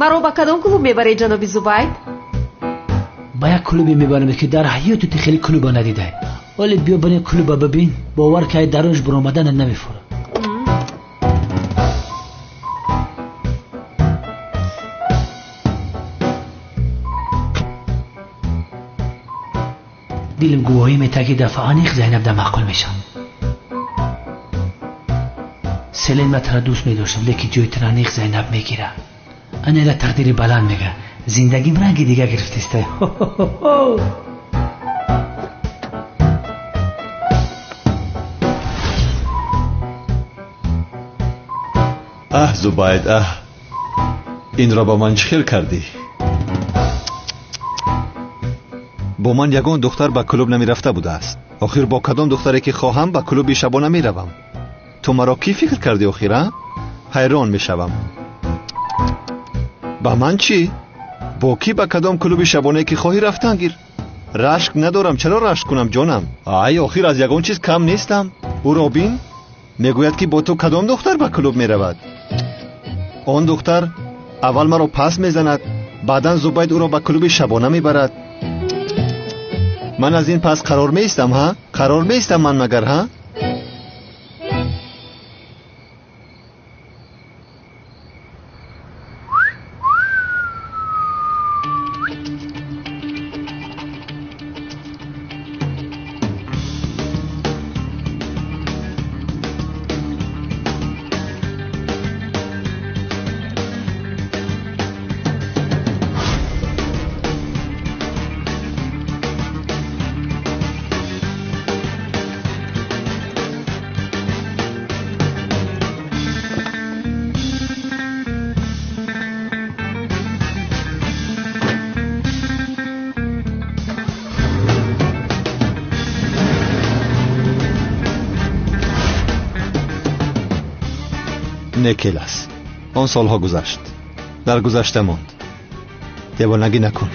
Маро ба кадом клуб мебаред, ҷаноби Зубайд? Ба як клубе мебарам, ки дар ҳаёти ту хеле клуба надидай. Оле биё ба ин клуба бибин, бовар ки ай дарунаш баромадана намефурад. Дилам гувоҳӣ метаҳад, ки дафъа аниқ Зайнаб дар маъқул мешавад. Селен ман тура дӯст медоштам, лекин ҷои тура аниқ Зайнаб мегирад. Анела тақдири баланд мега. Зиндагим ранги дига гирифтиста. Аҳ, Зубайд, аҳ, инро ба ман чӣ хел кардӣ? Бо ман ягон духтар ба клуб намерафта будааст. Охир бо кадом духтаре ки хоҳам ба клуби шабона меравам. Ту маро кӣ фикр кардӣ охир, а? Ҳайрон мешавам. Ба ман чӣ? Бо кӣ ба кадом клуби шабонае ки хоҳӣ рафтан гир? Рашк надорам, чаро рашк кунам, ҷонам? Ай, охир аз ягон чиз кам нестам. Ӯро бин, мегӯяд ки бо ту кадом духтар ба клуб меравад. Он духтар аввал маро пас мезанад, баъдан Зубайд ӯро ба клуби шабона мебарад. Ман аз ин пас қарор меистам, ҳа? Қарор меистам ман магар, ҳа? Некелас. Он солҳо гузашт. Дар гузашта монд. Девонагӣ накун.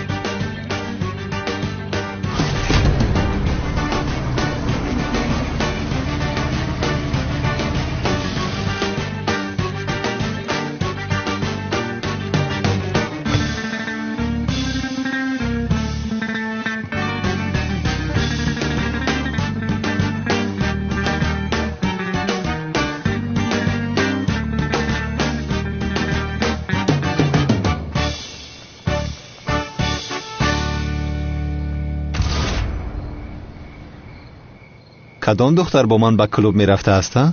Кадом духтар бо ман ба клуб мерафтааст, ҳа?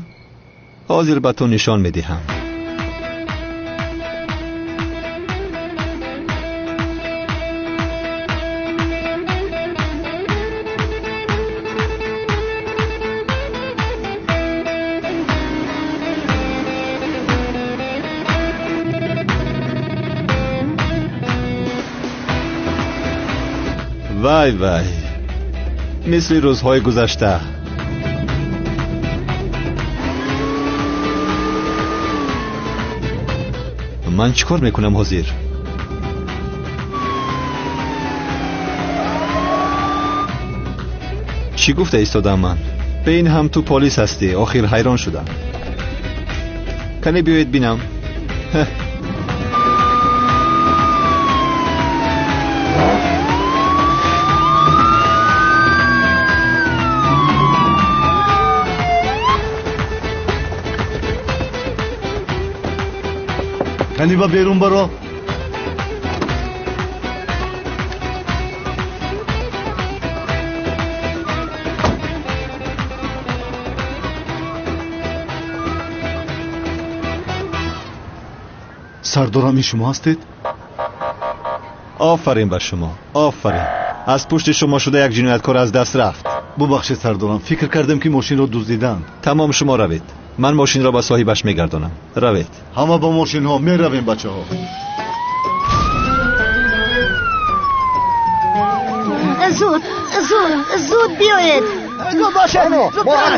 Ҳозир ба ту нишон медиҳам. Вай вай, мисли рӯзҳои гузашта. Ман чӣ кор мекунам ҳозир? Чӣ гуфта истодам ман? Ба ин ҳам ту полис ҳастӣ. Охир ҳайрон шудам. Кане биёед бинам. Кани ба берун баро. Сардорам, ин шумо ҳастед? Офарин ба шумо, офарин. Аз пушти шумо шуда як ҷинояткор аз даст рафт. Бубахшед сардорам, фикр кардам ки мошинро дуздиданд. Тамом, шумо равед. Ман мошинро ба соҳибаш мегардонам. Равед. Ҳама бо мошинҳо меравем, бачаҳо. Зуд, зуд, зуд биёед. Зуд бошед.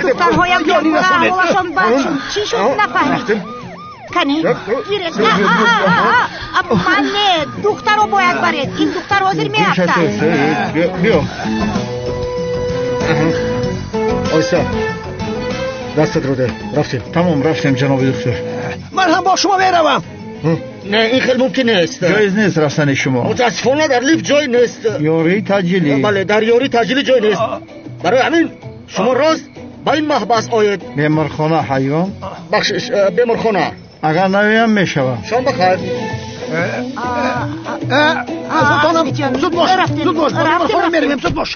Духтарҳоям ҳолашон бад шуд. Чӣ шуд нафаҳмидем. Кани, гиред. Ман не, духтаро бояд баред. Ин духтар ҳозир меафтад. Биё. Ойса, дастат ро де. Рафтем. Тамом, рафтем, ҷаноби духтур. Ман ҳам бо шумо меравам. Не, ин хел мумкин нест. Ҷоиз нест рафтани шумо. Мутаассифона дар лифт ҷой нест. Ёрии таъҷилӣ. Бале, дар ёрии таъҷилӣ ҷой нест. Барои ҳамин шумо рост ба ин маҳбас оед. Беморхона ҳайвон? Бахшиш, беморхона. Агар наоям мешавам. Шом бахайр. Султонам, зуд бош, зуд бош, ба беморхона меравем, зуд бош.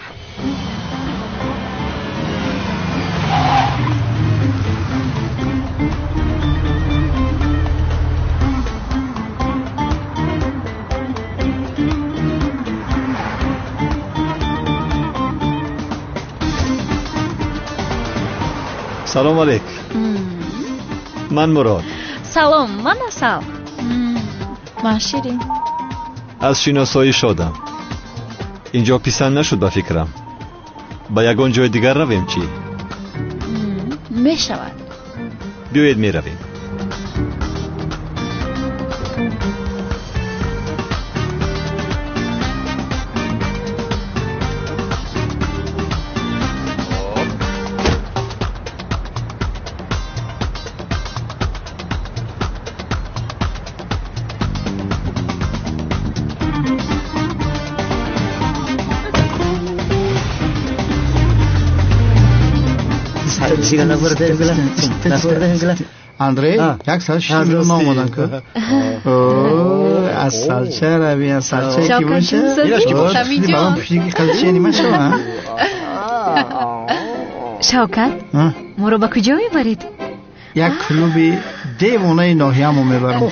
Салом алейк. Ман Мурод. Салом, ман Асал. Ман Ширин. Аз шиносоӣ шодам. Инҷо писанд нашуд ба фикрам. Ба ягон ҷои дигар равем чӣ? Мешавад. Биёед меравем. Андрей, як соат шиш минут наомадан ку. Асалча рави, асалча ки боша. Балам пушти қалча нима шава. Шавкат, моро ба куҷо мебаред? Як клуби девонаи ноҳиямо мебарам.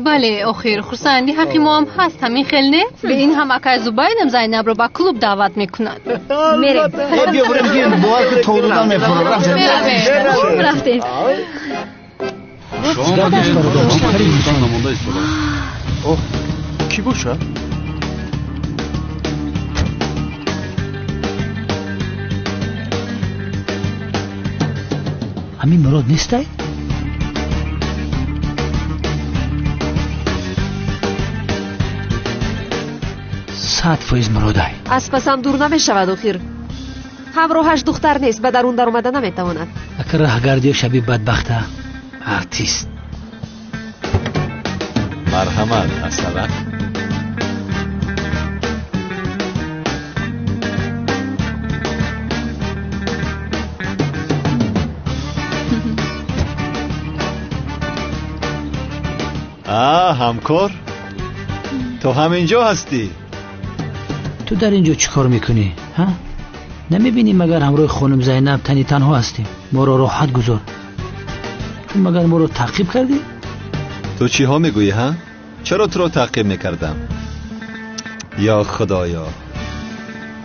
Бале, охир хурсанди ҳаққи мо ҳам ҳаст, ҳамин хел не? Бе ин ҳам акай Зубайдам Зайнабро ба клуб даъват мекунад. Мерем. Биё бурем, ки бовар ки то додан мефурам. Рафтем. Кӣ бошад? Ҳамин Мурод нестай? Сад фоиз Муродай. Аз пасам дур намешавад охир. Ҳамроҳаш духтар нест, ба дарун даромада наметавонад. Ака раҳгардиё шаби бадбахта. Артист. Марҳамат, Асалак. Ҳамкор, ту ҳаминҷо ҳастӣ? Ту дар инҷо чӣ кор мекунӣ? Ҳа? Намебинӣ магар ҳамроҳи хонум Зайнаб тани танҳо ҳастем? Моро роҳат гузор. Ту магар моро таъқиб кардӣ? Ту чиҳо мегӯӣ, ҳа? Чаро туро таъқиб мекардам? Ё Худоё.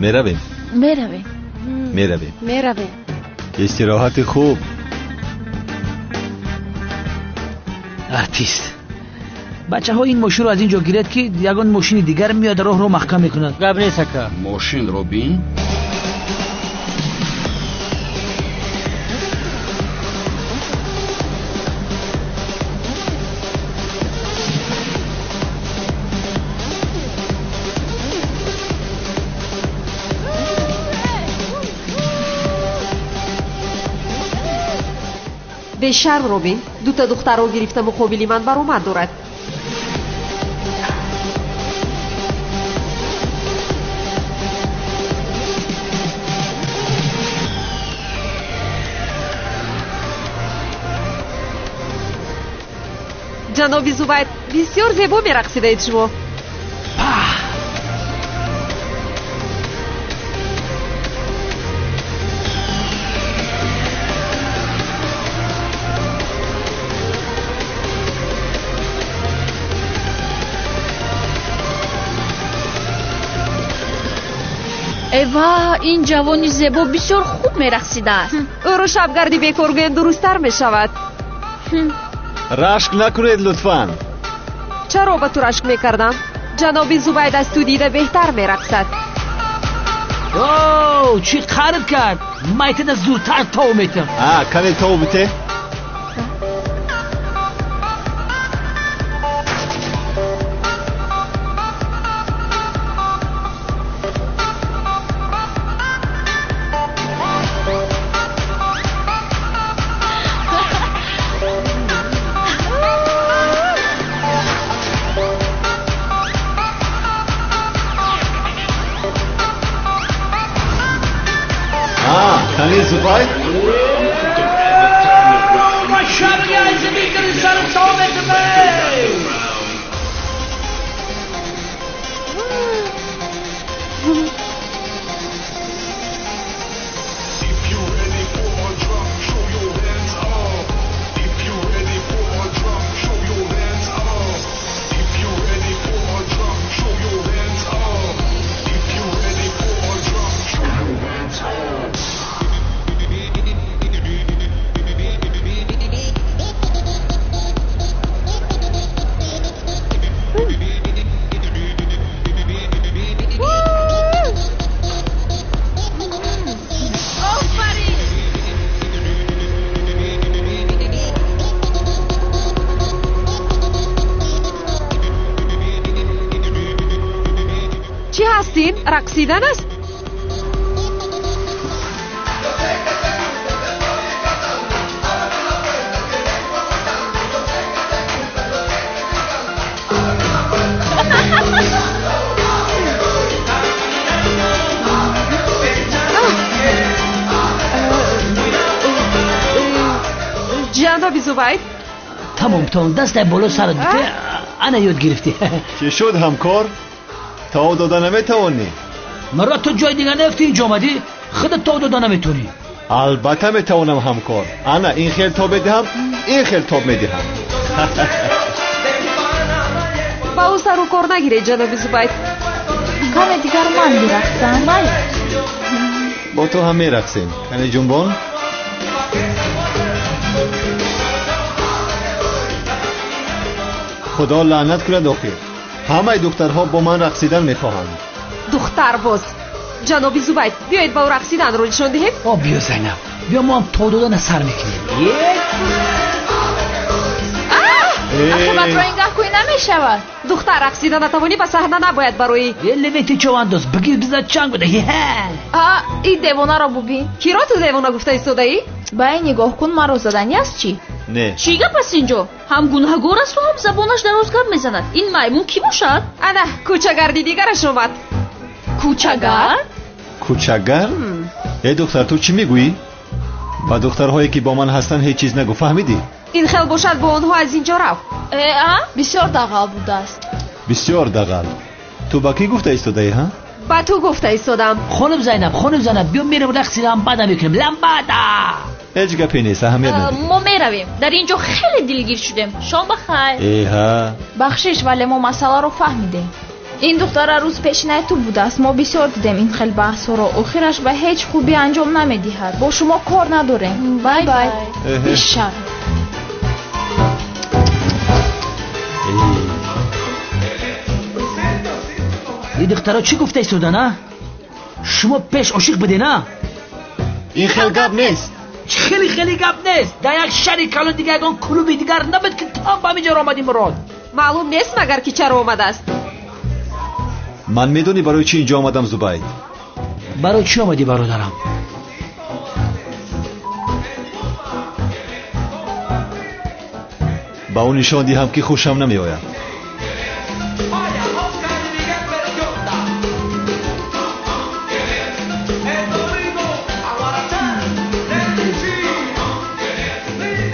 Меравем? Меравем. Меравем. Меравем. Истироҳати хуб. Артист. Бачаҳо ин мошинро аз ин ҷо гиред, ки ягон мошини дигар меояд, роҳро маҳкам мекунад. Гап нест ака. Мошинро бин. Бешарм робин, дута духтарро гирифта муқобили ман баромад дорад. Ҷаноби Зубайр, бисёр зебо мерақсидаед шумо. Эва, ин ҷавони зебо бисёр хуб мерақсидааст. Ӯро шабгарди бекор гӯем дурусттар мешавад. Рашк накунед лутфан. Чаро ба ту рашк мекардам? Ҷаноби Зубайд аз ту дида беҳтар мерақсад. О, чӣ қард кард? Майтада зудтар тов метам. Каме тов бите? Ин рақсидан аст? Ҷаноби Зубайд. Тамом, тамом, дастай боло сарат бите, ана ёд гирифтӣ. Чӣ шуд ҳамкор? Тов дода наметавонӣ? Маро ту ҷои дигар наёфтӣ, инҷо омадӣ? Худат тов дода наметавонӣ. Албатта метавонам ҳамкор. Ана ин хел тоб медиҳам, ин хел тоб медиҳам. Ба ӯ сару кор нагиред, ҷаноби Зубайд. Каме дигар ман бирақсам, майли? Бо ту ҳам мерақсем. Кане ҷунбон? Худо лаънат кунад охир. Ҳамаи духтарҳо бо ман рақсидан мехоҳанд. Духтарбоз. Ҷаноби Зубайд, биёед ба ӯ рақсиданро нишон диҳем. О, биё Зайнаб, биё мо ҳам тов додана сар мекунем. Ақибатро ин гаҳ кӯй намешавад. Духтар рақсида натавонӣ, ба саҳна набояд бароӣ. Елементи човандоз, бигир биза чанг буда. Ин девонаро бубин. Киро ту девона гуфта истодаӣ? Ба ин нигоҳ кун, маро заданӣ аст чӣ? Не. Чӣ гап аст инҷо? Ҳам гунаҳгор асту ҳам забонаш дароз гап мезанад. Ин маймун кӣ бошад? Ана, кӯчагарди дигараш омад. Кӯчагард? Кӯчагард? Э духтар, ту чӣ мегӯӣ? Ба духтарҳое ки бо ман ҳастанд ҳеҷ чиз нагӯ, фаҳмидӣ? Ин хел бошад, бо онҳо аз инҷо рав. А? Бисёр дағал будааст. Бисёр дағал. Ту ба кӣ гуфта истодаӣ, ҳа? Ба ту гуфта истодам. Хонум Зайнаб, хонум Зайнаб, биё мерем рақси ламбада мекунем. Ламбада! Ҳеҷ гапе нест, аҳамият надиҳ. Мо меравем. Дар ин ҷо хеле дилгир шудем. Шом ба хайр. Эҳа. Бахшиш, вале мо масъаларо фаҳмидем. Ин духтара рӯз пешинаи ту будааст. Мо бисёр дидем ин хел баҳсҳоро. Охираш ба ҳеҷ хубӣ анҷом намедиҳад. Бо шумо кор надорем. Бай бай. Бишар. Ин духтаро чӣ гуфта истодан, а? Шумо пеш ошиқ будед, а? Ин хел гап нест. Хеле хеле гап нест. Дар як шаҳри калон дигар ягон клуби дигар набуд ки там ба ҳамин ҷо омадӣ, Мурод. Маълум нест магар ки чаро омадааст. Ман медонӣ барои чӣ инҷо омадам, Зубайд? Барои чӣ омадӣ, бародарам? Ба ӯ нишон диҳам ки хушам намеояд.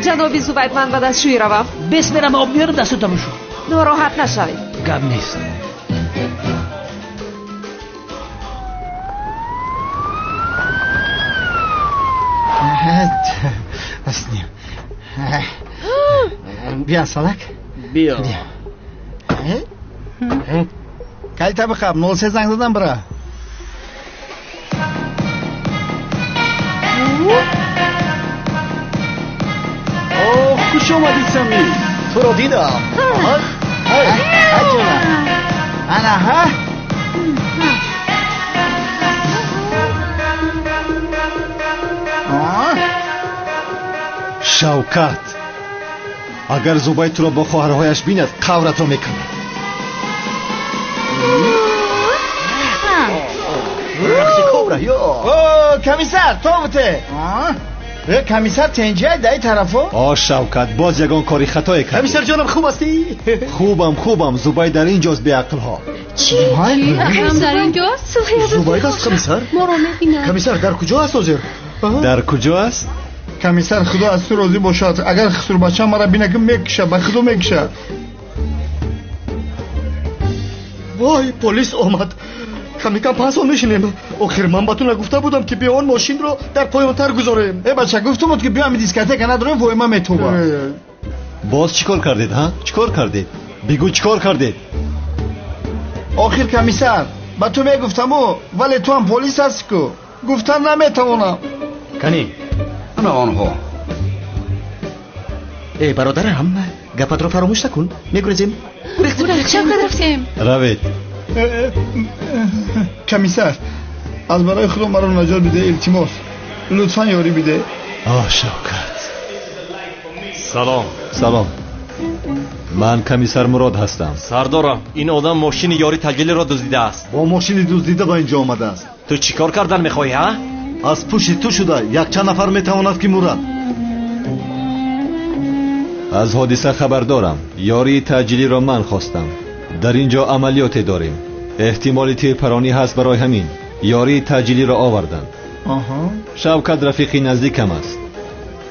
Ҷаноби Зубайд, ман ба дастшӯӣ равам. Бес мерам, об меёрам, дастото бишӯ. Нороҳат нашавед. Гап нест. Биё, салак. Биё. Калита бихаб, 03 занг задам бира. Хуш омадӣ, Сами. Туро дидам. Ана, ҳа? Шавкат, агар Зубайд туро бо хоҳарҳояш бинад, қавратро мекунад. Рақси кобра, ё. О, комиссар, товте. Комиссар тенҷай даи тарафо? О, Шавкат, боз ягон кори хатое кардӣ. Комиссар ҷонам, хуб ҳастӣ? Хубам, хубам. Зубайд дар ин ҷост, беақлҳо. Чӣ? Ҳам дар ин ҷост? Зубайд аст, комиссар? Моро мебинад. Комиссар дар куҷо аст ҳозир? Дар куҷо аст? Комиссар, худо аз ту розӣ бошад. Агар хусурбача мара бинад, ки мекуша, ба худо мекуша. Вой, полис омад. Камикам 5 сол мешинем. Охир ман ба ту нагуфта будам, ки биё он мошинро дар поёнтар гузорем. Э бача, гуфтумуд ки биё ҳами дискотека надорем, войма метоба. Боз чӣ кор кардед, ҳа? Чӣ кор кардед? Бигӯ, чӣ кор кардед? Охир комиссар, ба ту мегуфтаму, вале ту ҳам полис ҳастӣ ку. Гуфтан наметавонам. Кани, ана онҳо. Э бародарам, гапатро фаромӯш накун. Мегурезем. Гурехтем. Равед. Комиссар, аз барои худо маро наҷот биде, илтимос. Лутфан ёрӣ биде. О, Шавкат. Салом. Салом. Ман комиссар Мурод ҳастам. Сардорам, ин одам мошини ёри таҷилиро дуздидааст. Бо мошини дуздида ба инҷо омадааст. Ту чӣ кор кардан мехоҳӣ, ҳа? Аз пушти ту шуда якчанд нафар метавонад ки мурад. Аз ҳодиса хабар дорам. Ёрии таъҷилиро ман хостам. Дар ин ҷо амалиёте дорем. Эҳтимоли тирпаронӣ ҳаст, барои ҳамин ёрии таъҷилиро оварданд. Шавкат рафиқи наздикам аст.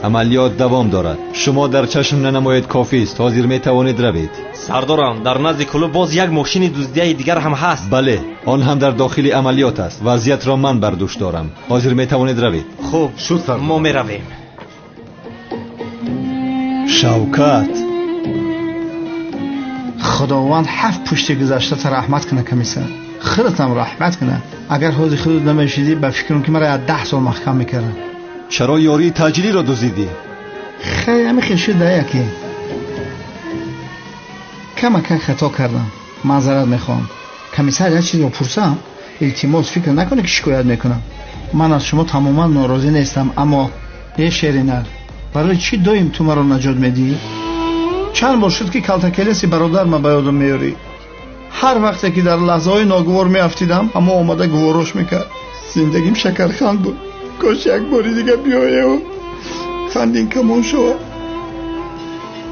Амалиёт давом дорад. Шумо дар чашм нанамоед, кофист. Ҳозир метавонед равед. Сардорам, дар назди клуб боз як мошини дуздияи дигар ҳам ҳаст. Бале, он ҳам дар дохили амалиёт аст. Вазъиятро ман бар дӯш дорам. Ҳозир метавонед равед. Хуб, мо меравем. Шавкат, Худованд ҳафт пушти гузаштата раҳмат кунад, комиссар. Худатам раҳмат кунад. Агар ҳозир худат намешидӣ, ба фикрам ки маро 10 сол маҳкам мекарданд. Чаро ёрии таъҷилиро дуздидӣ? Хай, ҳамин хел шуд яке. Камакак хато кардам. Маъзарат мехоҳам. Комиссар, як чизро пурсам? Илтимос, фикр накунед ки шикоят мекунам. Ман аз шумо тамоман норозӣ нестам, аммо э шеринар, барои чӣ доим ту маро наҷот медиҳӣ? Чанд бор шуд ки калтакелеси бародарма ба ёдам меёрӣ. Ҳар вақте ки дар лаҳзаҳои ногувор меафтидам, ҳамо омада гуворош мекард. Зиндагим шакарханд буд. Кош як бори дига биёеву хандин камон шавад.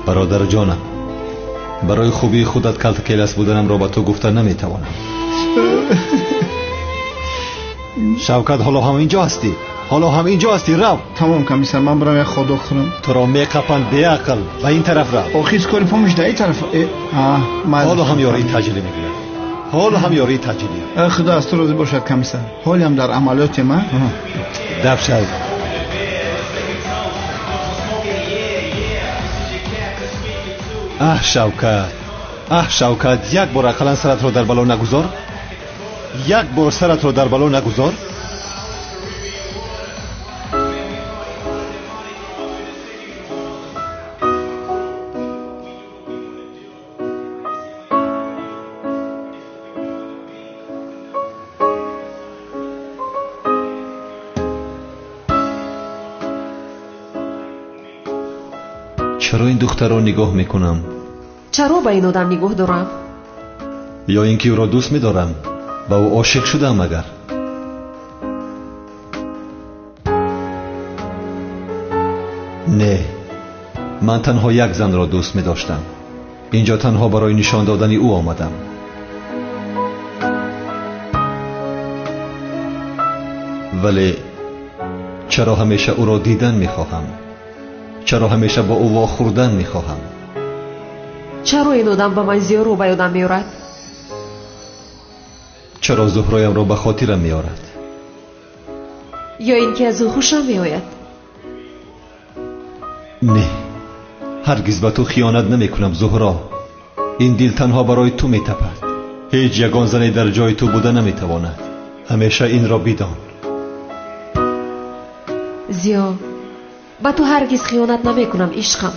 Бародарҷонам, барои хубии худат калтакелас буданамро ба ту гуфта наметавонам. Шавкат, ҳоло ҳам инҷо ҳастӣ? Ҳоло ҳам инҷо ҳастӣ? Рав. Тамом, комиссар, ман барам як ходок хӯрам. Туро меқапанд, беақл. Ба ин тараф рав. Охир кори помиш да ин тараф. Ҳоло ҳам ёрии таъҷилӣ мегӯяд. Ҳоло ҳам ёрии таъҷилӣ. Худо аз ту розӣ бошад, комиссар. Ҳолиам дар амалиёте ма. Даф шав. Аҳ, Шавкат, аҳ, Шавкат, як бор ақаллан саратро дар бало нагузор. Як бор саратро дар бало нагузор. Чаро ин духтарро нигоҳ мекунам? Чаро ба ин одам нигоҳ дорам? Ё ин ки ӯро дӯст медорам, ба ӯ ошиқ шудаам агар? Не, ман танҳо як занро дӯст медоштам. Инҷо танҳо барои нишон додани ӯ омадам. Вале чаро ҳамеша ӯро дидан мехоҳам? Чаро ҳамеша бо ӯ вохӯрдан мехоҳам? Чаро ин одам ба ман зиёро ба ёдам меорад? Чаро Зуҳроямро ба хотирам меорад? Ё ин ки аз ӯ хушам меояд? Не, ҳаргиз ба ту хиёнат намекунам, Зуҳро. Ин дил танҳо барои ту метапад. Ҳеҷ ягон зане дар ҷои ту буда наметавонад. Ҳамеша инро бидон. Зиё, ба ту ҳаргиз хиёнат намекунам, ишқам.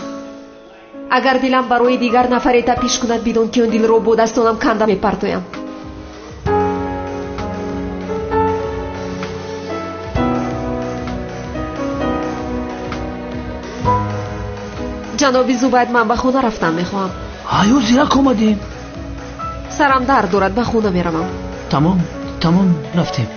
Агар дилам барои дигар нафаре тапиш кунад, бидон ки он дилро бо дастонам канда мепартоям. Ҷаноби Зубайд, ман ба хона рафтан мехоҳам. Ҳаё, зирак омадем. Сарам дард дорад, ба хона меравам. Тамом, тамом, рафтем.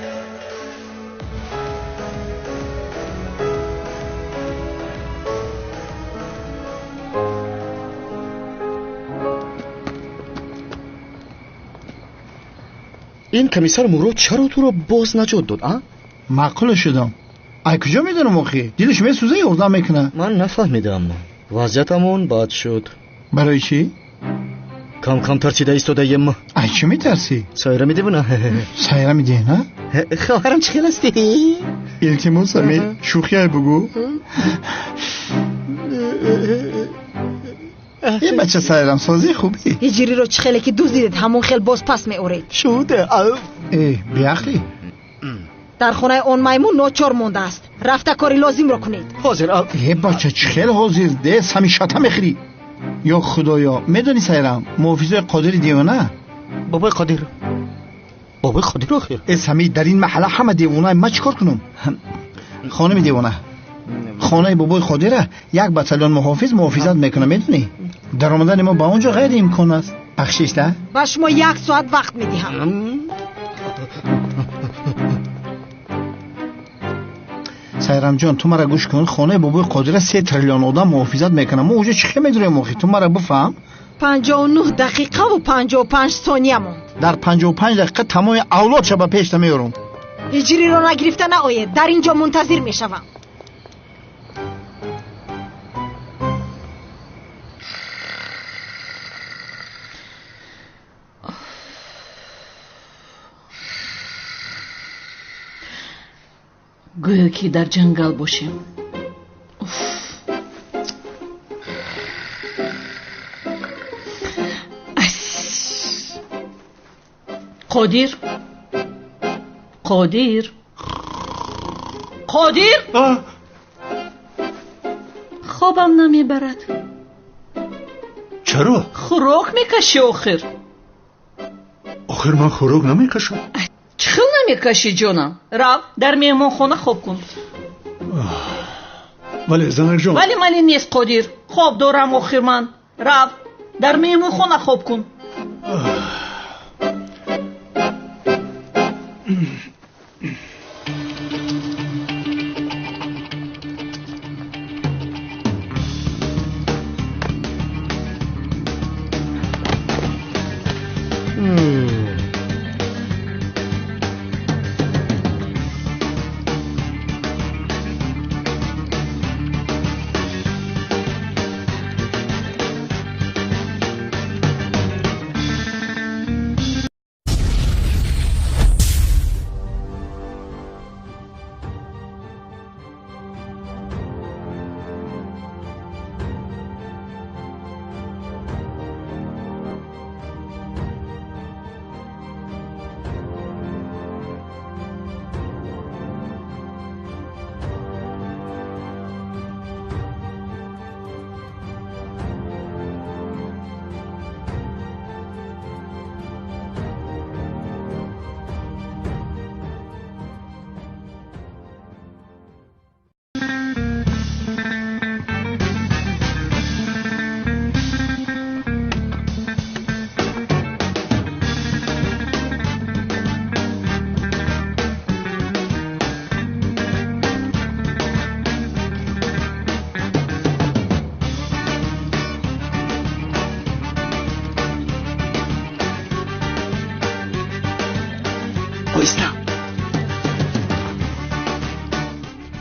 Ин комиссар Мурод чаро туро боз наҷот дод, а? Маъқул шудам. Ай куҷо медонам охи? Дилаш месӯза, ёрдам мекунад. Ман нафаҳмидам. Вазъиятамон бад шуд. Барои чӣ? Кам-кам тарсида истодаем. Ай чӣ метарсӣ? Сайра медивона. Сайра медиҳ, на? Хоҳарам чӣ хел ҳастӣ? Илтимос, Амир, шӯхиай бугӯ. Е бача сайрамсозӣ хубӣ. Ҳиҷриро чӣ хеле ки дуздидед, ҳамон хел боз пас меоред. Шуд. Э, беақлӣ. Дар хонаи он маймун ночор мондааст. Рафта кори лозимро кунед. Ҳозир. Е бача чӣ хел ҳозир? Дес ҳамин шата мехӯрӣ. Ё худоё, медонӣ Сайрам, муҳофизои Қодири девона? Бобои Қодир. Бобои Қодир охир. Э Самид, дар ин маҳалла ҳама девона. Ман чӣ кор кунам? Хонуми девона. Хонаи бобои Қодира як батальон муҳофиз муҳофизат мекунад, медонӣ? Даромадани мо ба он ҷо ғайриимкон аст. Бахшиш, да? Ба шумо як соат вақт медиҳам. Сайрамҷон, ту мара гӯш кун. Хонаи бобои Қодира 3 триллион одам муҳофизат мекунад. Мо уҷо чӣ хел медурем охи? Ту мара бифаҳм. 59 дақиқаву 55 сония монд. Дар 55 дақиқа тамоми авлодша ба пешта меёрам. Ҳиҷриро нагирифта наоед. Дар ин ҷо мунтазир мешавам. Гӯё ки дар ҷангал бошем. Қодир, Қодир, Қодир, хобам намебарад. Чаро? Хӯрок мекашӣ охир. Охир ман хӯрок намекашам. Чӣ хел намекашӣ, ҷонам? Рав, дар меҳмонхона хоб кун. Вале занакҷон. Вале мале нест, Қодир. Хоб дорам охир ман. Рав, дар меҳмонхона хоб кун.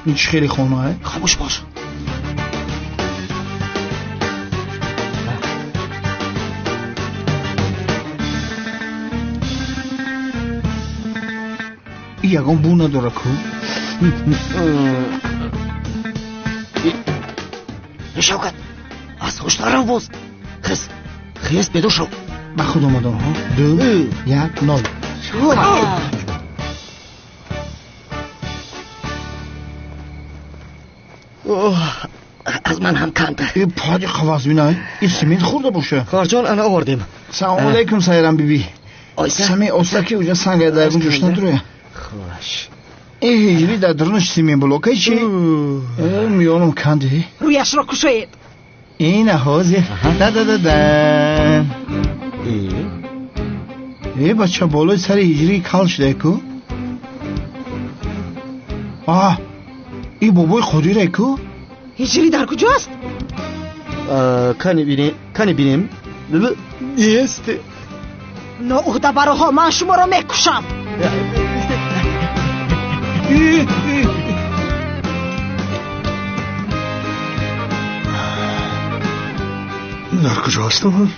Ин чӣ хеле хонае? Хомӯш бош. Ин ягон бу надора ку? Шавкат, аз ҳуш нарав боз. Хез, хез, бедор шав. Ба худ омадам, ҳо? 2, 1, 0. Аз ман ҳам канда. Пади қаваз бинай. Ин семент хӯрда боша. Хоҳарҷон, ана овардем. Салом алейкум, Сайрам биби. Сами оста ки уҷа санга дар ягон ҷош надуроя. Хуш. Ин ҳиҷрӣ дар дарунаш семент блока чи? Миёнам канде. Рӯяшро кушоед. Ина ҳозир. Да-да-да-да. Э, бача, болои сари ҳиҷрӣ кал шуда ку? А, ин бобои Қодире ку? Ҳиҷрӣ дар куҷост? Кани бинем. Нест. Ноуҳдабароҳо, ман шуморо мекушам. Дар куҷо ҳастам ман?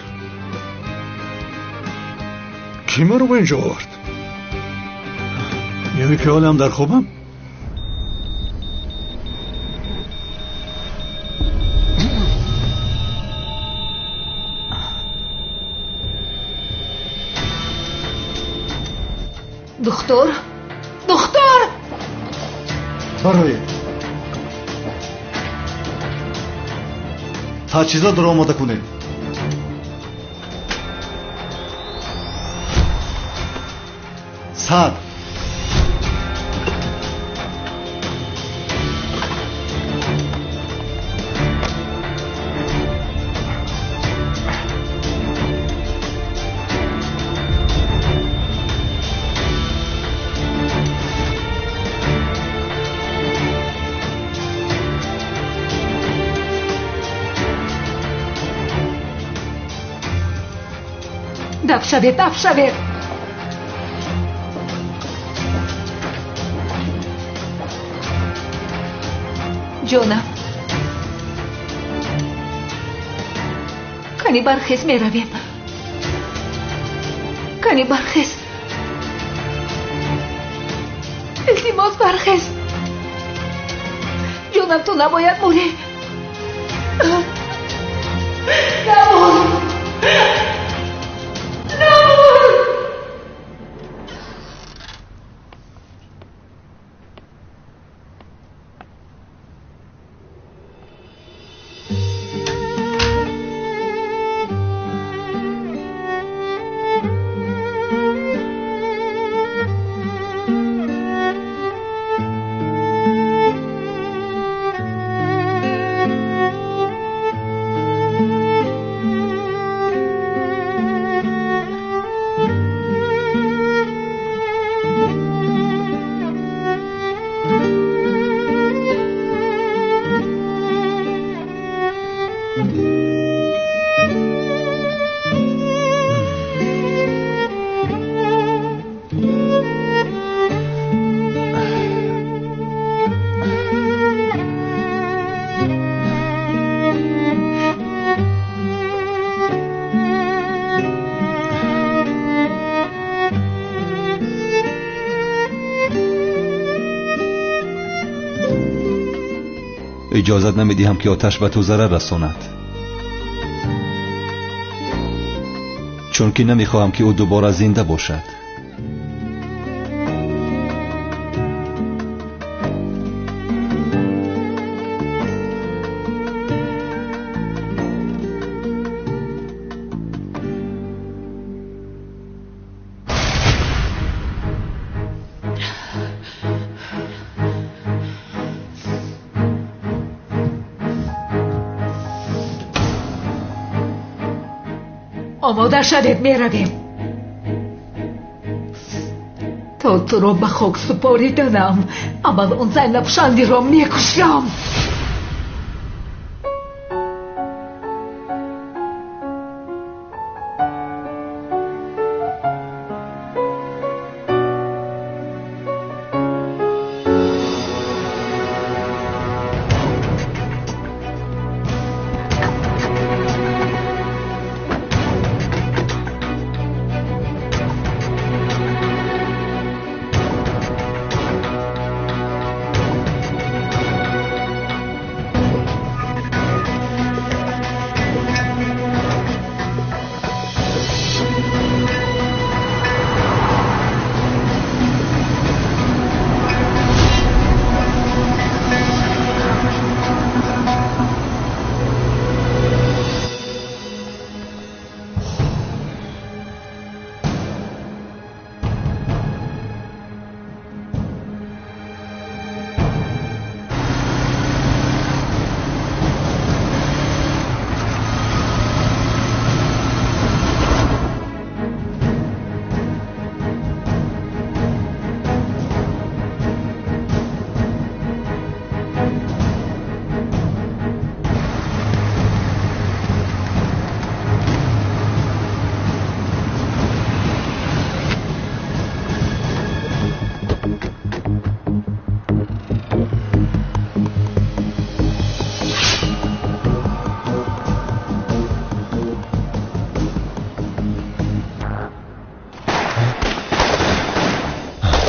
Кӣ маро ба инҷо овард? Яъне ки ҳолам дар хобам? Духтур, духтур! Бароед. Таҷҳизотро омода кунед. Сад. Даф шавед, даф шавед. Ҷонам, кани бархез, меравем. Кани бархез, илтимос бархез. Ҷонам, ту набояд мурӣ. Намур, намур. Иҷозат намедиҳам, ки оташ ба ту зарар расонад, чунки намехоҳам, ки ӯ дубора зинда бошад. Омода шавед, меравем. То туро ба хок супориданам, аввал он Зайнаб Шандиро мекушам.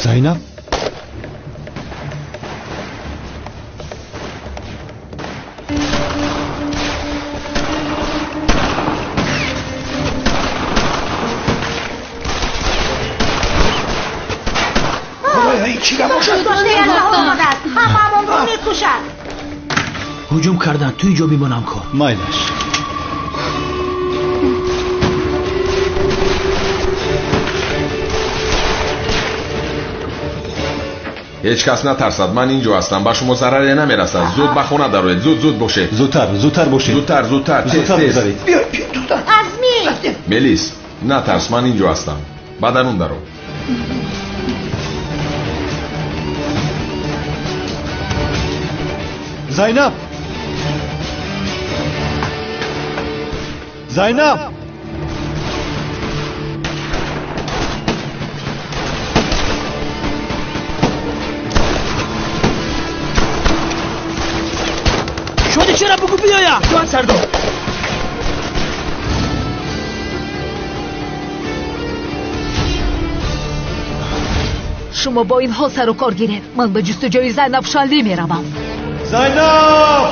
Зайнаб, ҳуҷум карданд, ту инҷо бимонам кор. Майлаш. Ҳеҷ кас натарсад, ман инҷо ҳастам, ба шумо зараре намерасад. Зуд ба хона дароед, зуд зуд бошед. Зудтар, зудтар бошед. Зудтар, зудтар, тез тез. Азми! Мелис, натарс, ман инҷо ҳастам. Ба дарун даро. Зайнаб! Зайнаб! биёяд. Ҷон сардор. Шумо бо инҳо сару кор гиред. Ман ба ҷустуҷӯи Зайнаб Шанлӣ меравам. Зайнаб!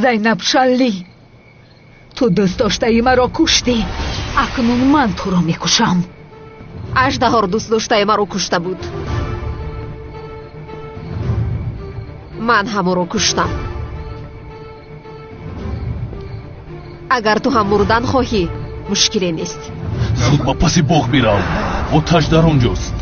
Зайнаб Шанлӣ, ту дӯст доштаи маро куштӣ. Акнун ман туро мекушам. Аждаҳор дӯст доштаи маро кушта буд. Ман ҳам ӯро куштам. Агар ту ҳам мурдан хоҳӣ, мушкиле нест. Зуд ба паси боғ бирав. Оташ дар он ҷост.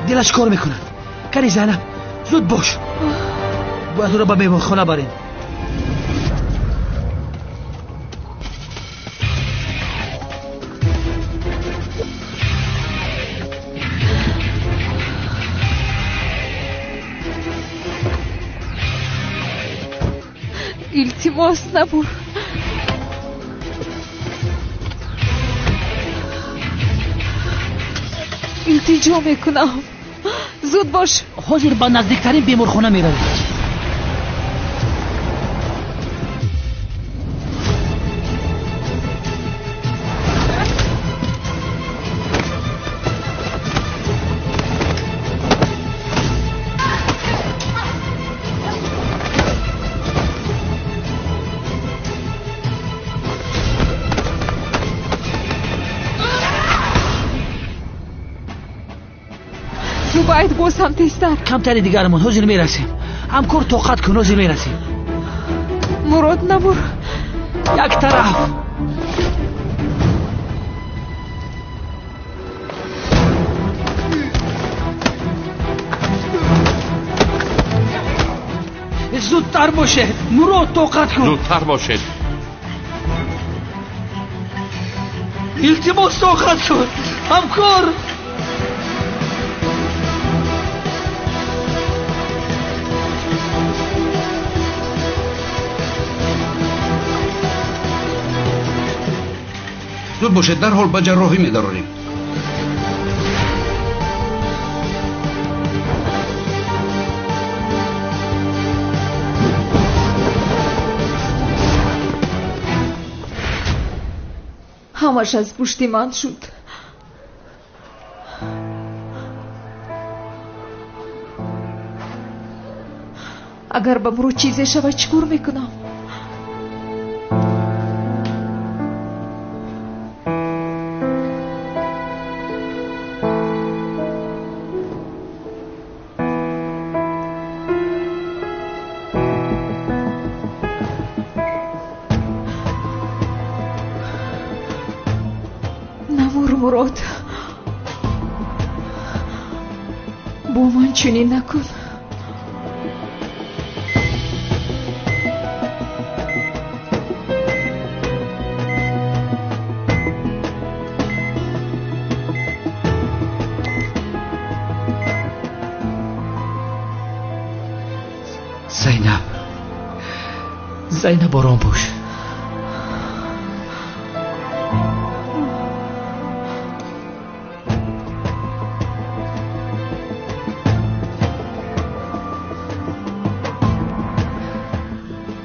Дилаш кор мекунад. Кани Зайнаб, зуд бош. Бояд ӯро ба меҳмонхона барем. Илтимос, набур. Илтиҷо мекунам. Зуд бош. Ҳозир ба наздиктарин беморхона меравем. Зубайд, боз ҳам тезтар. Камтари дигарамон, ҳозир мерасем. Ҳамкор, тоқат кун, ҳозир мерасем. Мурод, набур. Як тараф. Зудтар бошед. Мурод, тоқат кун. Зудтар бошед. Илтимос, тоқат кун. Ҳамкор. Зуд бошед, дарҳол ба ҷарроҳӣ медарорем. Ҳамаш аз пушти ман шуд. Агар ба Мурод чизе шавад, чӣ кор мекунам? Мурод, бо ман чунин накун. Зайнаб, ором бош.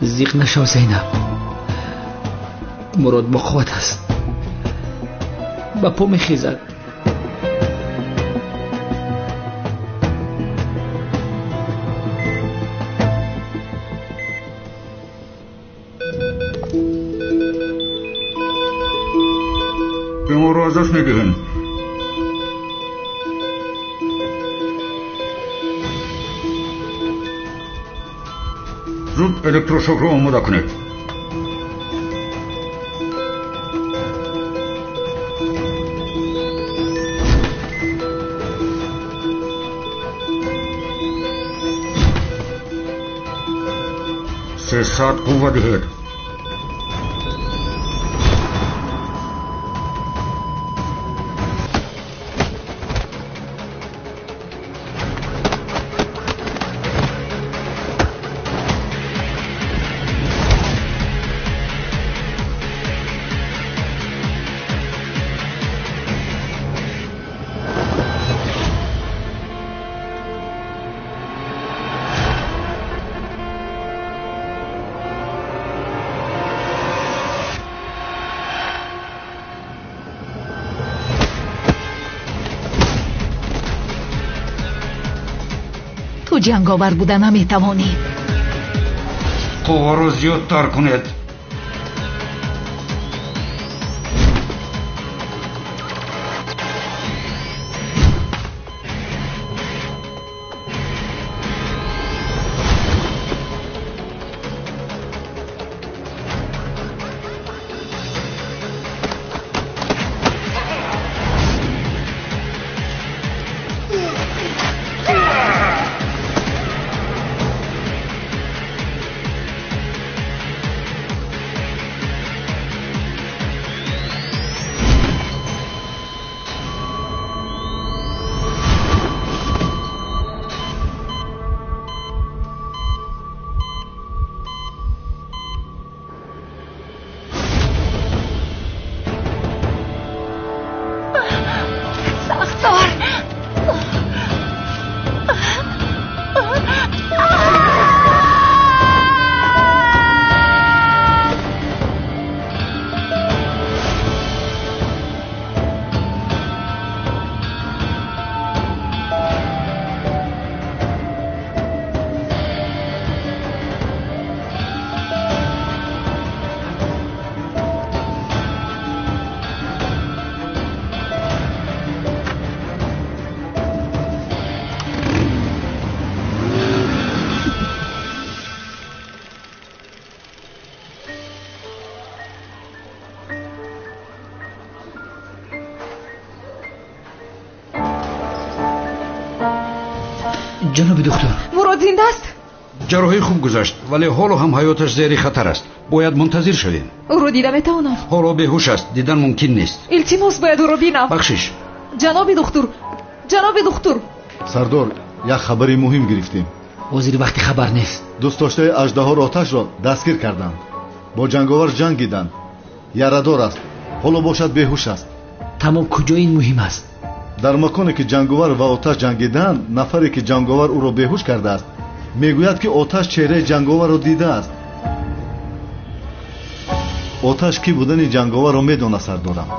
Зиқ нашав Зайнаб. Мурод бо қувват аст, ба по мехезад. Беморро аз даст медиҳем. Зуд электрошокро омода кунед. 300 қувва диҳед. Ту ҷанговар буда наметавонӣ. Қувваро зиёдтар кунед. Ҷаноби духтур, Мурод зинда аст? Ҷарроҳӣ хуб гузашт, вале ҳоло ҳам ҳаёташ зери хатар аст. Бояд мунтазир шавем. Ӯро дида метавонам? Ҳоло беҳуш аст, дидан мумкин нест. Илтимос, бояд ӯро бинам. Бахшиш. Ҷаноби духтур, ҷаноби духтур. Сардор, як хабари муҳим гирифтем. Ҳозир вақти хабар нест. Дӯстдоштаи аждаҳоро Оташро дастгир карданд. Бо ҷанговар ҷангиданд. Ярадор аст, ҳоло бошад беҳуш аст. Тамом, куҷо ин муҳим аст? Дар маконе ки ҷанговар ва Оташ ҷангиданд, нафаре ки ҷанговар ӯро беҳуш кардааст мегӯяд, ки Оташ чеҳраи ҷанговарро дидааст. Оташ кӣ будани ҷанговарро медонад, сардорам.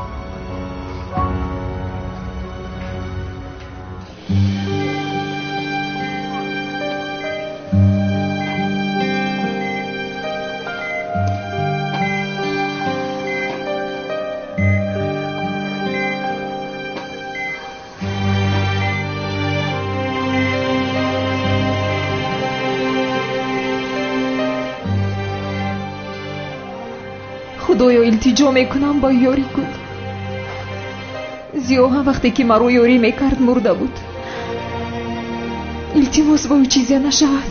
Худоё, илтиҷо мекунам, ба ёрӣ кун. Зиё ҳам вақте ки маро ёрӣ мекард мурда буд. Илтимос, ба ӯ чизе нашавад.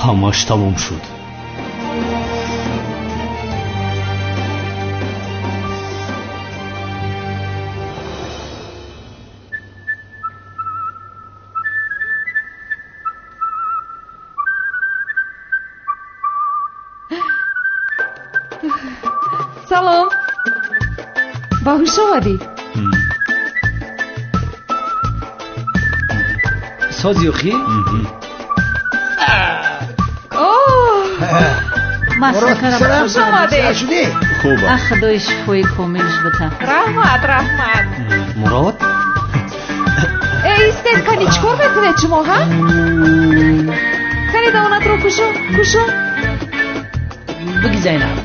Ҳамаш тамом шуд. Салом. Ба ҳуш омадӣ? Сози охи? Хуш омадед. Хуб. Худои шифои комилш бита. Раҳмат, раҳмат. Мурод? Э, истед, кани чӣ кор мекунед шумо, ҳа? Кани давонатро кушо, кушо. Биги Зайнаб.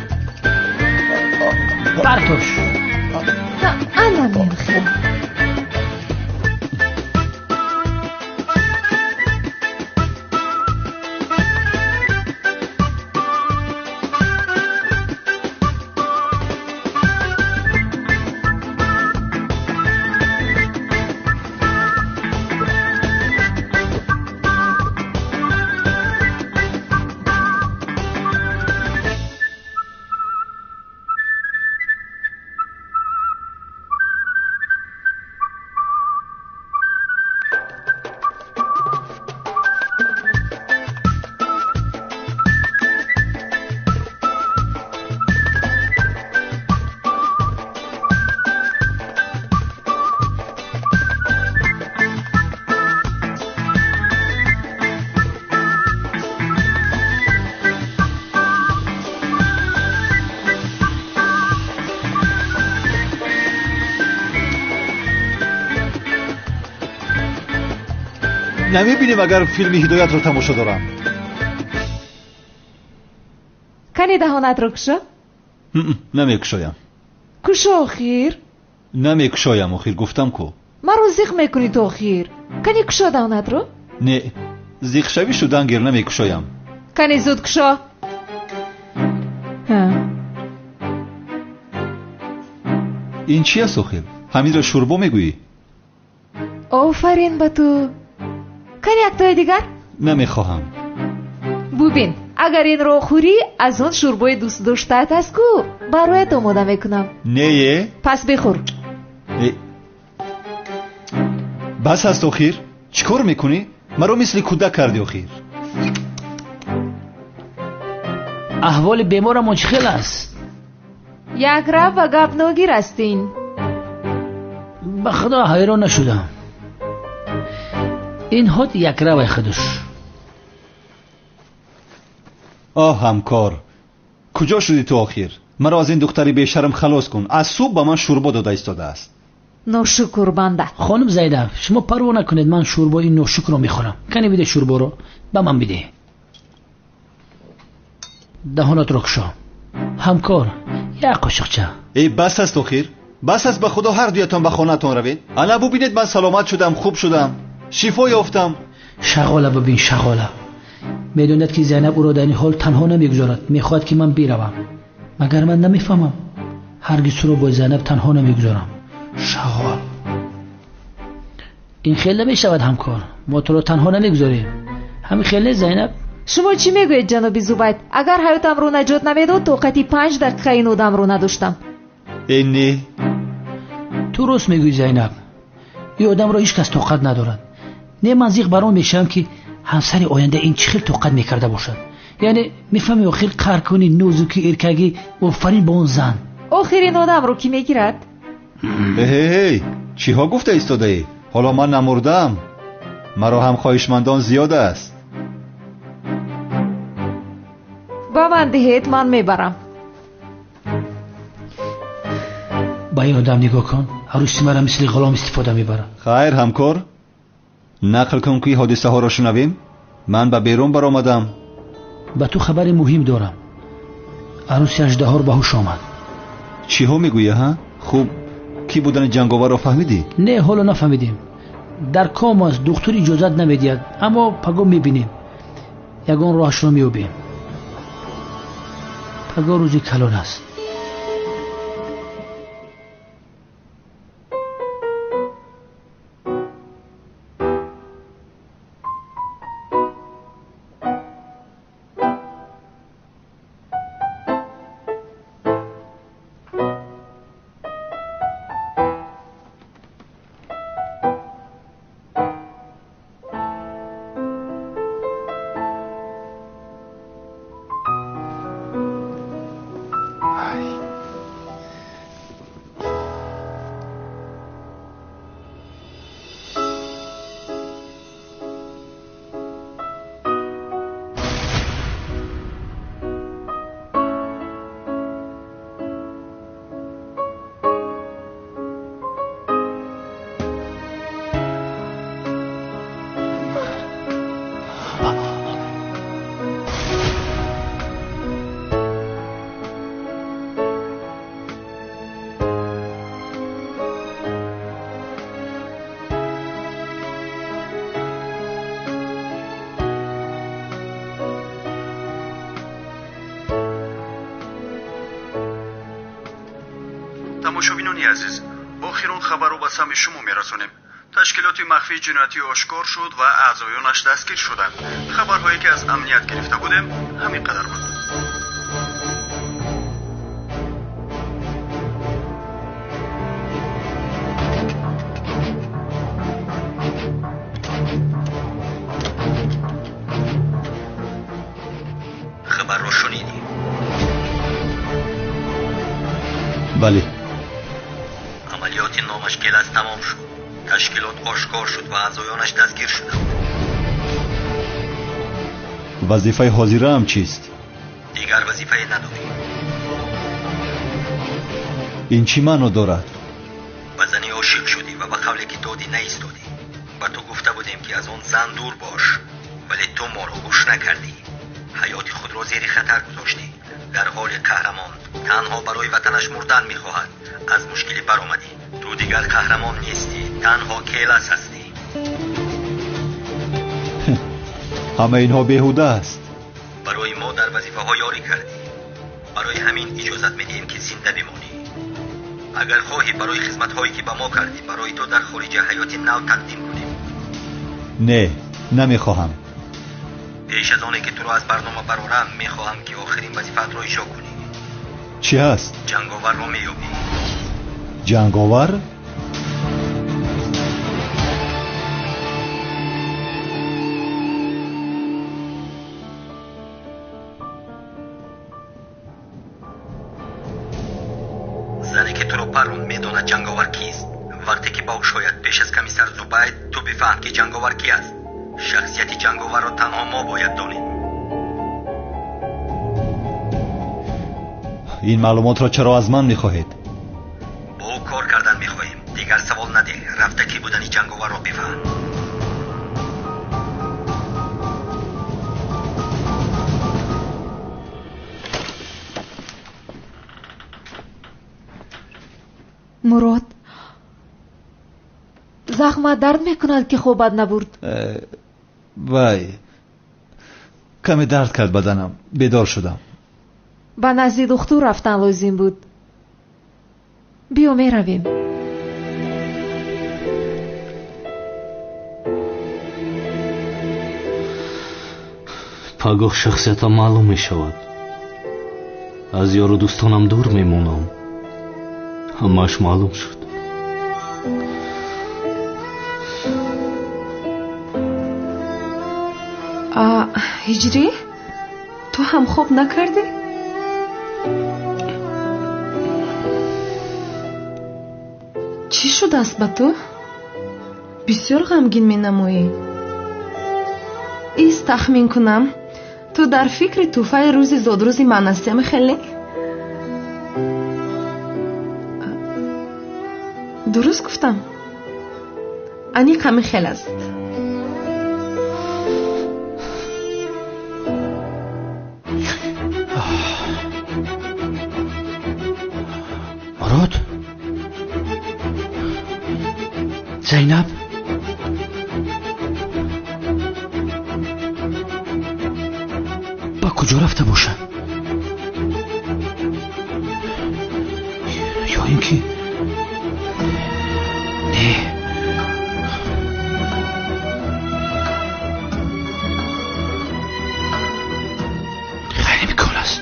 Партош. Ана менхел. Намебинем агар филми Ҳидоятро тамошо дорам. Кани даҳонатро кушо? Намекушоям. Кушо охир. Намекушоям охир, гуфтам ку. Маро зиқ мекунӣ ту охир. Кани кушо даҳонатро? Не, зиқшавӣ шудан гир, намекушоям. Кани зуд кушо. Ин чи аст охир? Ҳаминро шӯрбо мегӯӣ? Офарин ба ту. Кани яктои дигар? Намехоҳам. Бубин, агар инро хӯрӣ, аз он шӯрбои дӯстдоштаат аст ку, бароят омода мекунам. Не? Пас бихӯр. Бас аст охир. Чӣ кор мекунӣ? Маро мисли кӯдак кардӣ охир. Аҳволи беморамон чӣ хел аст? Якрав ва гап ногир ҳастин. Ба худо ҳайрон нашудам. Ин ҳод якравай худуш. Оҳ ҳамкор, куҷо шудӣ ту охир? Маро аз ин духтари бешарм халос кун. Аз субҳ ба ман шӯрбо дода истодааст. Ношукр банда. Хонум Зайнаб, шумо парво накунед, ман шӯрбои ин ношукрро мехӯрам. Кане биде шӯрборо, ба ман бидеҳ. Даҳонатро кушо. Ҳамкор, як қошиқча. Эй, бас аст охир. Бас аст, ба худо ҳар дуятон ба хонаатон равед. Ана бубинед, ман саломат шудам, хуб шудам. Шифо ёфтам. Шағола бибин, шағола. Медонад ки Зайнаб ӯро дар ин ҳол танҳо намегузорад. Мехоҳад ки ман биравам. Магар ман намефаҳмам? Ҳаргиз туро бо Зайнаб танҳо намегузорам. Шағол. Ин хел намешавад ҳамкор. Мо туро танҳо намегузорем. Ҳамин хел нест Зайнаб? Шумо чӣ мегӯед ҷаноби Зубайд? Агар ҳаётамро наҷот намедод, тоқати 5 дақиқа ин одамро надоштам. Э не. Ту рост мегӯӣ Зайнаб. Ин одамро ҳеҷ кас тоқат надорад. Не, ман зиқ бар он мешавам ки ҳамсари оянда ин чӣ хел тоқат мекарда бошад. Яъне мефаҳми охир қаҳркунӣ, нозукӣ, эркагӣ, офарин ба он зан. Охир ин одамро кӣ мегирад? Эй, чиҳо гуфта истодаӣ? Ҳоло ман намурдаам. Маро ҳам хоҳишмандон зиёд аст. Ба ман диҳед, ман мебарам. Ба ин одам нигоҳ кун. Арӯси маро мисли ғулом истифода мебарад. Хайр ҳамкор, нақл кун ки ҳодисаҳоро шунавем. Ман ба берун баромадам. Ба ту хабари муҳим дорам. Арӯси аждаҳор ба ҳуш омад. Чиҳо мегӯӣ, ҳа? Хуб, кӣ будани ҷанговарро фаҳмидӣ? Не, ҳоло нафаҳмидем. Дар ком аст, духтур иҷозат намедиҳад, аммо паго мебинем. Ягон роҳашро меёбем. Паго рӯзи калон аст. Тамошобинони азиз, охирон хабарро ба самъи шумо мерасонем. Ташкилоти махфии ҷиноятӣ ошкор шуд ва аъзоёнаш дастгир шуданд. Хабарҳое ки аз амният гирифта будем ҳамин қадар буд. Хабарро шунидӣ? Бале. Амалиёти номаш Гелас тамом шуд. Ташкилот ошкор шуд ва аъзоёнаш дастгир шуданд. Вазифаи ҳозираам чист? Дигар вазифае надорӣ. Ин чӣ маъно дорад? Ба зане ошиқ шудӣ ва ба қавле ки додӣ наистодӣ. Ба ту гуфта будем ки аз он зан дур бош, вале ту моро гӯш накардӣ. Ҳаёти худро зери хатар гузоштӣ. Дар ҳоли қаҳрамон танҳо барои ватанаш мурдан мехоҳад. Аз мушкилӣ баромадӣ. Ту дигар қаҳрамон нестӣ, танҳо Келас ҳастӣ. Ҳама инҳо беҳуда аст. Барои мо дар вазифаҳо ёрӣ кардӣ. Барои ҳамин иҷозат медиҳем ки зинда бимонӣ. Агар хоҳӣ барои хизматҳое ки ба мо кардӣ, барои ту дар хориҷа ҳаёти нав тақдим кунем. Не, намехоҳам. Пеш аз оне ки туро аз барнома барорам, мехоҳам ки охирин вазифаатро иҷро кунӣ. Чӣ ҳаст? Ҷанговарро меёбӣ. Ҷанговар? Зане ки туро парронд медонад ҷанговар кист. Вақте ки ба ӯ шояд пеш аз комиссар Зубайд, ту бифаҳм ки ҷанговар ки аст. Шахсияти ҷанговарро танҳо мо бояд донем. Ин маълумотро чаро аз ман мехоҳед? Бо ӯ кор кардан мехоҳем. Дигар савол надеҳ. Рафта кӣ будани ҷанговарро бифаҳм. Мурод, захмат дард мекунад ки хобат набурд? Вай, каме дард кард баданам, бедор шудам. Ба назди духтур рафтан лозим буд. Биё меравем. Пагоҳ шахсиятам маълум мешавад. Аз ёру дӯстонам дур мемонам. Ҳамааш маълум шуд. Ҳиҷрӣ, ту ҳам хоб накардӣ? Чӣ шудааст ба ту? Бисёр ғамгин менамоӣ. Ист тахмин кунам, ту дар фикри тӯҳфаи рӯзи зодрӯзи ман ҳастӣ, хеле? Дуруст гуфтам? Аниқ ҳамин хел аст. Мурод? Зайнаб? Ба куҷо рафта бошад? Ё ин ки не, ғайриимкон аст.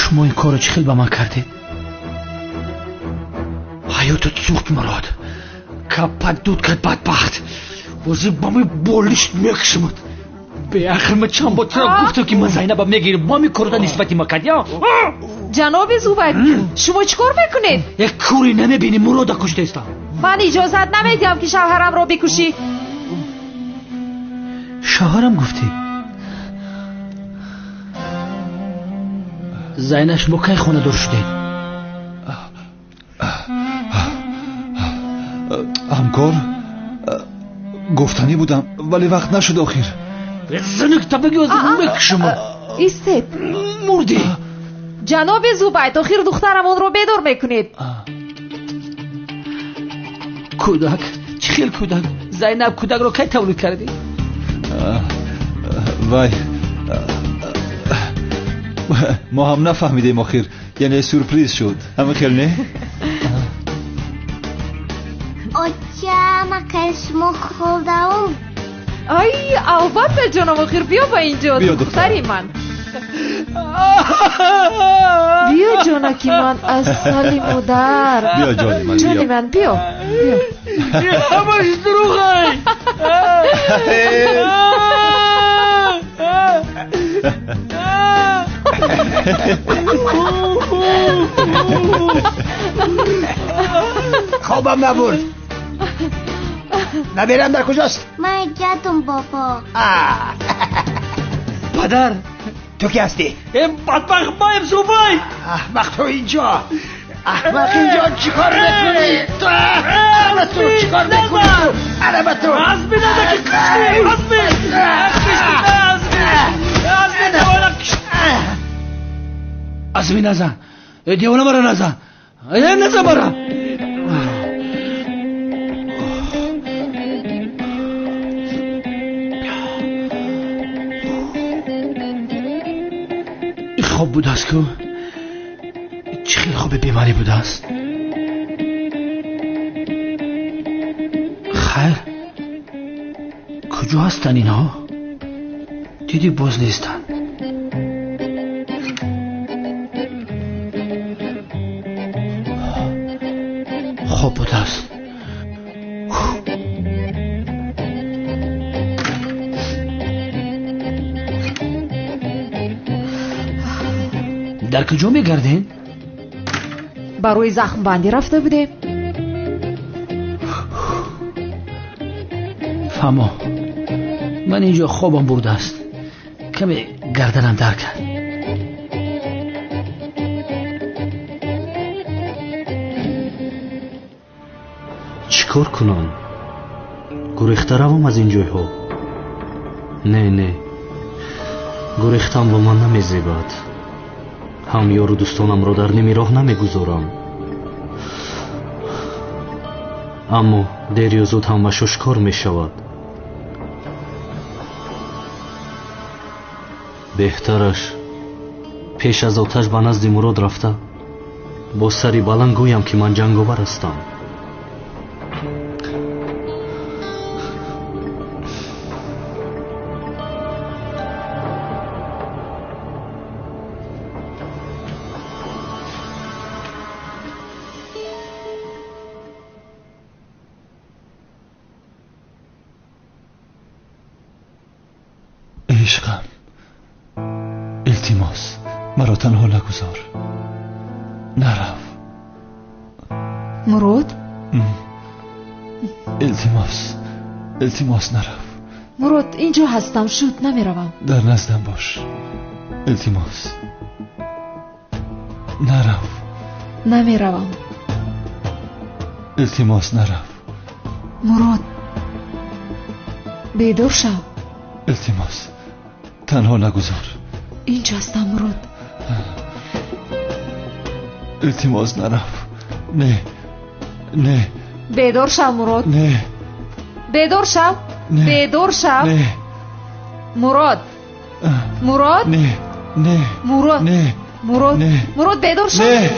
Шумо ин корро чӣ хел ба ман кардед? Ҳаётат сӯхт, Мурод. Каппат дуд кард, бадбахт. Ҳозир ба ман болишт мекушамад. Беахр ман чанд бор туро гуфтам ки ман Зайнаба мегирам. Бо ҳамин корро нисбати ман кардӣ? Ҷаноби Зубайд, шумо чӣ кор мекунед? Як кӯре намебинӣ, Мурода куштаистам. Ман иҷозат намедиҳам ки шавҳарамро бикушӣ. Шавҳарам гуфтӣ? Зайнаб, шумо кай хонадор шудед? Ҳамкор, гуфтанӣ будам, вале вақт нашуд охир. Зинак табаги мекушам. Истед. Мурдӣ. Ҷаноби Зубайд, охир духтарамонро бедор мекунед. Кӯдак, чӣ хел кӯдак? Зайнаб, кӯдакро кай тавлид кардӣ? Вай, мо ҳам нафаҳмидем охир, яъне сюрприз шуд. Ҳамин хел не? Оча, макай шумо хӯрдаум? Ай, албатта ҷоном, охир биё ба инҷо, духтари ман. Биё ҷонаки ман, асали модар. Биё ҷони ман, ҷони ман, биё. Ҳамаш дурӯғай. Хобам набурд. Набирам дар куҷост? Ман ҷадум бобо. Падар, ту ки ҳастӣ? Бадбахт маем Зубайд. Аҳмақ, ту инҷо. Аҳмақ, инҷо чӣ кор мекунӣ? Ту ана ту чӣ кор мекунӣ? Ту ана ба ту. Азми надаки кишти, азми. Азми, девона кишти. Азми назан. Девона мара назан. Назан мара. Хоб будааст ку? Чӣ хел хоби бемаънӣ будааст? Хайр, куҷо ҳастанд инҳо? Дидӣ боз нестанд. Хоб будааст. Дар куҷо мегардем? Барои захмбандӣ рафта будем. Фаҳмо, ман инҷо хобам бурдааст. Каме гарданам дар кард. Чӣ кор кунам? Гурехта равам аз ин ҷойҳо? Не, не, гурехтан ба ман намезебад. Ҳам ёру дӯстонамро дар ними роҳ намегузорам. Аммо дер ё зуд ҳамаш ошкор мешавад. Беҳтараш пеш аз оташ ба назди Мурод рафта бо сари баланд гӯям, ки ман ҷанговар ҳастам. Ишқам, илтимос, маро танҳо нагузор. Нарав. Мурод? Илтимос, илтимос, нарав. Мурод, инҷо ҳастам, шуд, намеравам. Дар наздам бош. Илтимос. Нарав. Намеравам. Илтимос, нарав. Мурод, бедор шав. Илтимос, танҳо нагузор. Инҷо ҳастам, Мурод. Илтимос, нарав. Не, не. Бедор шав, Мурод. Не. Бедор шав. Бедор шав. Не. Мурод. Мурод. Не, не. Мурод. Не. Мурод. Не. Мурод, бедор шав. Не.